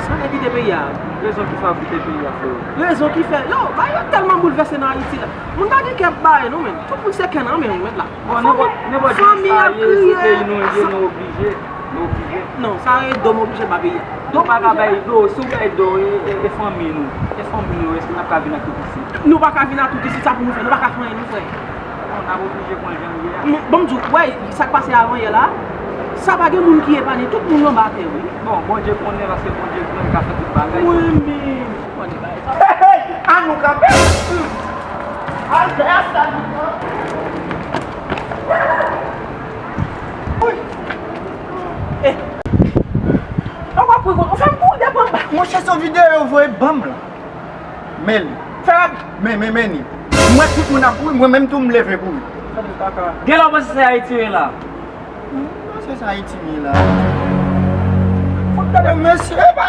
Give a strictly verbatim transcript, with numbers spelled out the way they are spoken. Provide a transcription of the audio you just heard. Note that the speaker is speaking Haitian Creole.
Sa fè kite peyi a. Rezon ki fè w kite peyi a, frè. Rezon ki fè, yo, bagay yo tèlman boulvèse nan Ayiti la. Moun pa gen kè bay non, men. Tout moun se kè nan men, ou mèt la. Bon, nenpòt nenpòt jan sa ye, se peyi nou ye, nou oblije. Nou oblije. Non, sa e do m oblije ba peyi a. Nou pa ka bay do, si w bay do, e, e, e fanmi nou. E fanmi nou, èske n ap ka vin ak tout isit? Nou pa ka vin ak tout isit, sa pou nou fè, nou pa ka fè anyen, nou frè. Bon, n ap oblije pran jan l ye a. Bon, m di w, wè, sa k pase avan yè la, sa pa gen moun ki epanye, tout moun anba tè, wi. Bon, Bondye konnen, paske Bondye gran, li ka fè tout bagay. Mwen menm. Mwen di bagay sa. Hey, hey, an nou kanpe. Al fè a sa nou pran. Eh. Ou pa kouri, ou fè m kouri devan. Monchè, se yon videyo yo voye ban m la. Men li. Fè rad. Men, men, men li. M wè tout moun ap kouri, mwen menm tou m leve kouri. Gen lè w panse se Ayiti ye la. Mwen se sa Ayiti ye la. Fout gade mesye, e pa